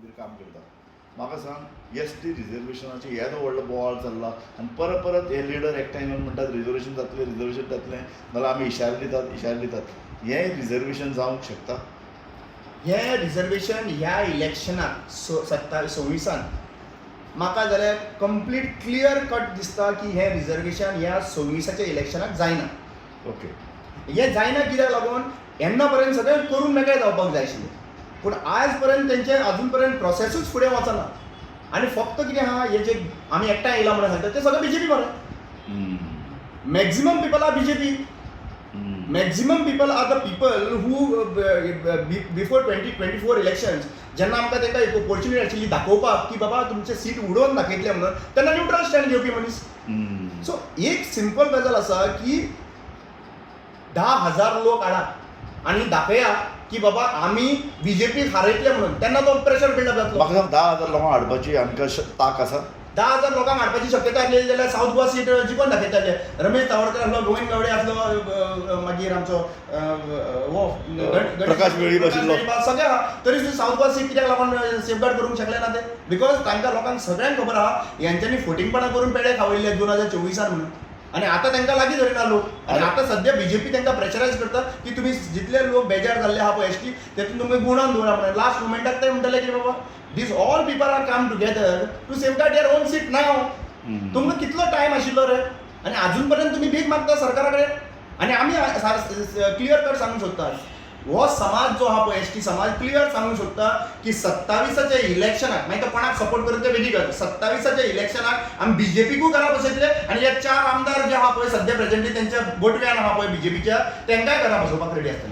खातीर काम करता. म्हाका सांग, एसटी रिजर्वेशनाचे येदो व्हडलो बोवाळ चल्ला आनी परत परत हे लिडर एकठांय येवन म्हणटात, रिजर्वेशन जातलें, रिजर्वेशन जातलें, नाल्यार आमी इशारे दितात, इशारे दितात. हें रिजर्वेशन जावंक शकता? हें रिजर्वेशन ह्या इलेक्शनाक 26an म्हाका जाल्यार कंप्लीट क्लियर कट दिसता की हें रिजर्वेशन ह्या 26आच्या इलेक्शनाक जायना. हें जायना कित्याक लागून, येन्ना पर्यंत सगळें करून मेकळें जावपाक जाय आशिल्लें, पूण आयज पर्यंत तेंचे अजून पर्यंत प्रोसेसूच फुडें वचना. आनी फक्त कितें आहा, हे जे आमी एकठांय येयला म्हणून सांगता, ते सगळे बीजेपी मरे. Maximum people are BJP. Maximum people are the people who before 2024 elections, जेन्ना आमकां तांकां एक ऑपॉर्च्युनिटी आशिल्ली दाखोवपाक की बाबा तुमचे सीट उडोवन दाखयतले म्हणून, तेन्ना न्यूट्रल स्टँड घेवपी मनीस. सो एक सिंपल गजाल आसा की 10,000 लोक हाडा आनी दाखया की बाबा आमी बीजेपीक हारयतले म्हणून, तेन्ना तो प्रेशर बिल्डअप जातलो. म्हाका सांग, 10,000 लोकांक हाडपाची आमकां ताक आसा? 10,000 लोकांक हाडपाची शक्यता आसलेली जाल्यार सावथ गोवा सीट जिखोन दाखयताले. रमेश तावडकर आसलो, गोविंद गावडे आसलो, मागीर आमचो हो प्रकाश वेळीप आशिल्लो. सगळे आहा. तरी सुद्दां सावथ गोवा सीट कित्याक लागून सेफगार्ड करूंक शकले ना ते? Because तांकां लोकांक सगळ्यांक खबर आहा, हेंच्यांनी फटींगपणां करून पेडे खावयल्ले 2024an म्हणून आनी आतां तांकां लागीं धरिना लोक. आनी आतां सद्या बीजेपी तांकां प्रेशरायज करता की तुमी जितले लोक बेजार जाल्ले आहा पळय एसटी, तेतून तुमी गुणान दवरा म्हणून. लास्ट मुमेंटाक ते म्हणटले की बाबा, these all people are come together to safeguard their own seat now. तुमकां कितलो टायम आशिल्लो रे आनी अजून पर्यंत तुमी भीक मागता सरकारा कडेन. आनी आमी क्लियर कट सांगूंक सोदतात, हो समाज जो आहा पळय, एसटी समाज, क्लियर सांगूंक सोदता की 27आच्या इलेक्शनाक मागीर तो कोणाक सपोर्ट करून ते वेगळी गजाल, 27आच्या इलेक्शनाक आमी बीजेपीकूय घरा बसयतले आनी हे चार आमदार जे आहा पळय सद्या प्रेझेंटली तेंच्या बोटव्यान आहा पळय बीजेपीच्या, तेंकांय घरा बसोवपाक रेडी आसतले.